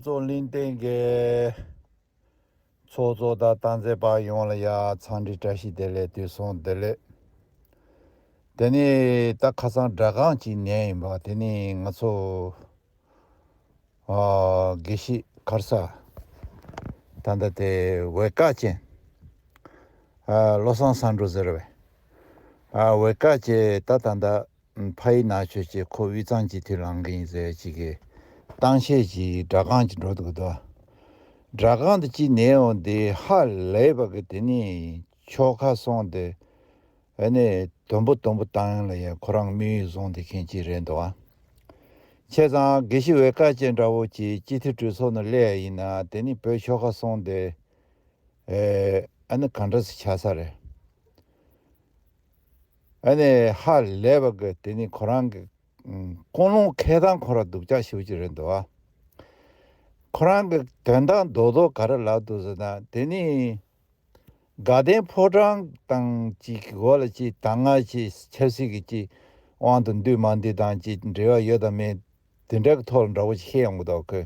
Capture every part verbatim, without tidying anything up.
གཙོ་གླིང་སྟེང་གི་ཚོགས་གཙོ་དང་སྟངས་འཛིན་པ་ཡོངས་ལ་ཡ་འཚམས་འདྲི་བཀྲ་ཤིས་བདེ་ལེགས། དུས་གསུམ་བདེ་ལེགས། དེ་ནས་ད་ཁ་སང་སྒྲ་སྒམ་གཅིག་ཉན་ཡིན་པ། དེ་ནས་ང་ཚོ་ཨ་དགེ་བཤེས་ག་རེ་ཟེར། ད་ལྟ་དེ་འོད་དཀར་ཅན། ཨ་བློ་བཟང་བསམ་འགྲུབ་ཟེར་བས། ཨ་འོད་དཀར་ཅན་ད་ད་ལྟ་ཕ་ཡུལ་ནང་ཆོས་ཀྱི་ཁོ་དབུས་གཙང་སྤྱི་འཐུས་ལངས་གི་ཡིན་ཟེར་ཅིག་གི་གཏམ་བཤད་ཅིག་སྒྲ་སྒམ་གཅིག་འགྲོ་འདུག་གི་འདུག་སྒྲ་སྒམ་དེ་གཅིག་ཉན་འོང་དེ་ཧ་ལས་པ་གི། དེ་ནས་ཆོལ་ཁ་གསུམ་དེ་ཨ་ནི་དུམ་བུ་དུམ་བུ་བཏང་ཡོང་ལ་ཡ་ཁོ་རང་དམིགས་ཡུལ་བཟུང་དེ་མཁན་གཅིག་རེད་འདུག་ཨ། བྱས་ཙང་དགེ་བཤེས་འོད་དཀར་ཅན་འདྲ་བོ་ཅིག་སྤྱི་འཐུས་གྲོས་ཚོགས་ནང་སླེབས་ཡིན་ན། དེ་ནི་བོད་ཆོལ་ཁ་གསུམ་དེ་ཨེ་ཨ་ནི་ག་འདྲ་སེ་ཆགས་ས་རེད། ཨ་ནི་ཧ་ལས་པ་གི། དེ་ནི་ཁོ་རང་གི་ཨུམ་ཀུན་སློང་འཁེལ་སྟངས་ཁོ་རང་སྡུག་ཅག་ཞེ་པོ་ཅིག་རེད་འདུག་ཨ། ཁོ་རང་གི་དོན་དག་རྡོག་རྡོག་ག་རེ་ལབ་འདུག་ཟེར་ན། དེ་ནི་དགའ་ལྡན་ཕོ་བྲང་དང་གཅིག་གི་འོག་ལ་ཅིག་ད་སྔ་ཅིག་ཆབ་སྲིད་ཀྱི་ཅིག་དབང་དུ་འདུས་མ་འདུས་དང་ཅིག་འབྲེལ་བ་ཡོད་དང་མེད་དེ་འདྲ་གི་ཐོག་ལ་འདྲ་བོ་ཅིག་བཤད་ཡོང་གི་འདུག་གོ།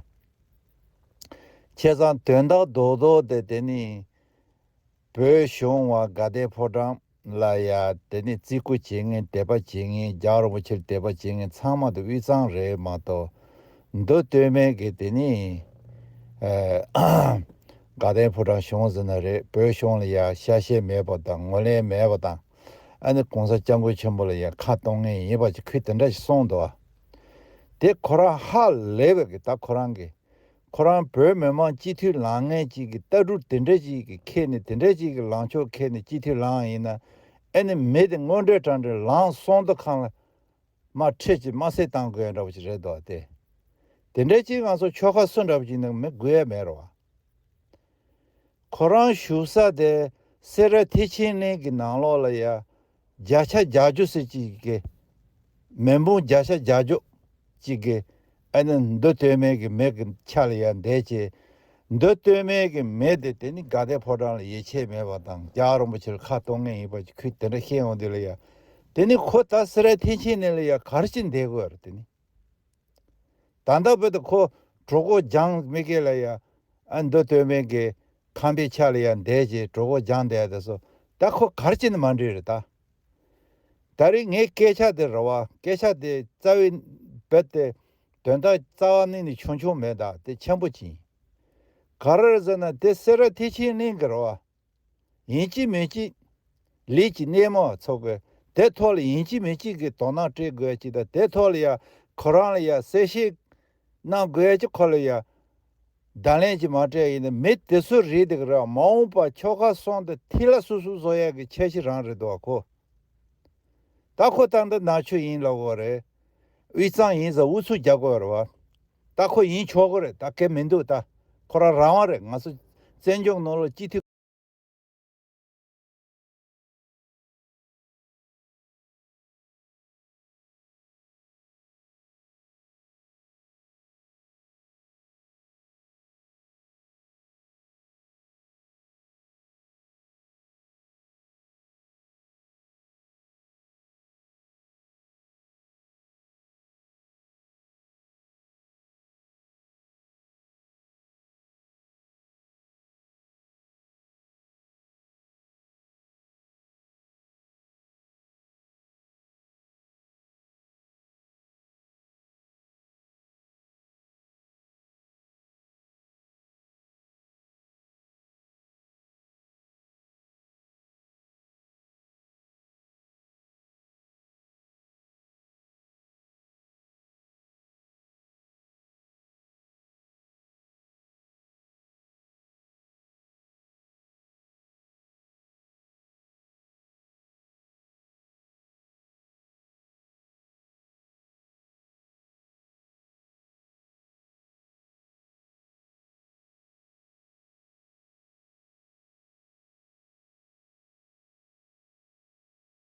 བྱས་ཙང་དོན་དག་རྡོག་རྡོག་དེ་དེ་ནི་བོད་གཞུང་བ་དགའ་ལྡན་ཕོ་བྲང་ལ་ཡ་དེ་ནི་བརྩི་བཀུར་བྱེད་མཁན་དད་པ་བྱེད་མཁན་རྒྱལ་བ་རིན་པོ་ཆེར་དད་པ་བྱེད་མཁན་ཚང་མ་དེ་དབུས་གཙང་རེད་མ་གཏོགས། མདོ་སྟོད་སྨད་ཀྱི་དེ་ནི་ཨེ་དགའ་ལྡན་ཕོ་བྲང་གཞུང་ཟེར་ན་རེད། བོད་གཞུང་ལ་ཡ་ཤ་ཞེན་མེད་པ་དང་ངོས་ལེན་མེད་པ་དང་། ཨ་ནི་གོང་ས་སྐྱབས་མགོན་ཆེན་པོ་ལ་ཡ་ཁ་གཏོང་མཁན་ཡིན་པ་ཅིག་ཁོས་དེ་འདྲ་ཞིག་གསུངས་འདུག་བ། དེ་ཁོ་རང་ཧ་ལས་པ་གི། ད་ཁོ་རང་གི་ཁོ་རང་བོད་མི་མང་སྤྱི་འཐུས་ལངས་མཁན་ཅིག་གི་ལྟ་གྲུབ་དེ་འདྲ་ཅིག་གི་འཁྱེར་ནས། དེ་འདྲ་ཅིག་གི་ལངས་ཕྱོགས་འཁྱེར་ནས་སྤྱི་འཐུས་ལངས་ཡིན་ན། ཨེ་ནི་མི་དེ་དངོས་འབྲེལ་དྲང་འབྲེལ་ལངས་སོང་དུས་སྒང་ལ་མར་ཁྲིད་ཅིག་དམར་གསོད་བཏང་དགོས་འདྲ་བོ་ཅིག་རེད་འདུག་སྟེ། དེ་འདྲ་ཅིག་ང་ཚོ་ཆོལ་ཁ་སུ་འདྲ་བོ་ཅིག་ནང་མི་དགོས་ཡ་མེད་རེད་བ། ཁོ་རང་བཞུགས་ས་དེ་སེ་ར་མཐིལ་ཕྱིན་གླིང་གི་ནང་ལོགས་ལ་ཡ་བརྒྱ་ཆ་བརྒྱད་ཅུ་ཟེར་ཅིག་གི་མེ་འབུམ་བརྒྱ་ཆ་བརྒྱད་ཅུ་ཅིག་གི་ཨ་ནི་མདོ་སྟོད་སྨད་ཀྱི་མི་གི་ཆ་ལ་ཡ་བསྡད་ཅེ། མདོ་སྟོད་སྨད་ཀྱི་མི་དེ་དེ་ནི་དགའ་ལྡན་ཕོ་བྲང་ལ་ཡིད་ཆེས་མེད་པ་དང་རྒྱལ་བ་རིན་པོ་ཆེ་ལ་ཁ་གཏོང་མཁན་ཡིན་པ་ཅིག་ཁོས་དེ་འདྲ་བཤད་ཡོང་དུས་ལ་ཡ། དེ་ནི་ཁོ་ད་སེ་ར་མཐིལ་ཕྱིན་གླིང་ལ་ཡ་ག་རེ་བྱས་བསྡད་དགོས་རེད། དེ་ནི། ད་ལྟ་བར་དུ་ཁོ་གྲོད་ཁོག་སྦྱངས་མི་སྐད་ལ་ཡ། ཨ་མདོ་སྟོད་སྨད་ཀྱི་ཁང་པའི་ཆ་ལ་ཡ་བསྡད་ཅེ་གྲོད་ཁོག་སྦྱངས་བསྡད་དེ་སོ། ད་ཁོ་ག་རེ་བྱས་ནས་མ་འགྲིག་རེད་ད། ད་རེས་ངའི་སྐད་ཆ་དེ་རེད་བ། སྐད་ཆ་དེ་རྩ་བའི་རྦད་དེ་དོན་དག་རྩ་བ་ནས་ནི་ཆུང་ཆུང་མེད། ད་དེ་ཆེན་པོ་ཅིག་ཡིན། ག་རེ་རེད་ཟེར་ན་དེ་སེ་ར་མཐིལ་ཕྱིན་གླིང་གི་རེད་བ། ཡིན་གཅིག་མིན་གཅིག་ལས་ཀྱི་སྣེ་མོ་ཚོགས་དགོས། དེ་ཐོག་ལ་ཡིན་གཅིག་མིན་གཅིག་གི་དོ་སྣང་སྤྲད་དགོས་ཀྱི་དང་། དེ་ཐོག་ལ་ཡ་ཁོ་རང་ལ་ཡ་གསལ་བཤད་གནང་དགོས་ཀྱི། ཁོ་ལ་ཡ་བརྡ་ལན་ཅིག་མ་སྤྲད་ཡིན་ན། མི་དེ་ཚོ་རེད་དེ་གི་ར། མ་འོངས་པ་ཆོལ་ཁ་གསུམ་དེ་ཐི་ལ་སོ་སོ་བཟོ་ཡ་གི་འཆར་གཞི་རང་རེད་འདུག་བ་ཁོ། ད་ཁོ་ད་ལྟ་ནག་ཆུ་ཡིན་ལབ་དགོས་རེད། དབུས་གཙང་ཡིན་ཟེར་ཨུ་ཚུགས་རྒྱག་དགོས་རེད་བ། ད་ཁོ་ཡིན་ཆོག་གི་རེད། ད་གལ་མི་འདུག་ད་ཁོ་རང་རང་དབང་རེད། ང་ཚོ་བཙན་བྱོལ་ནང་ལ་སྤྱི་འཐུས་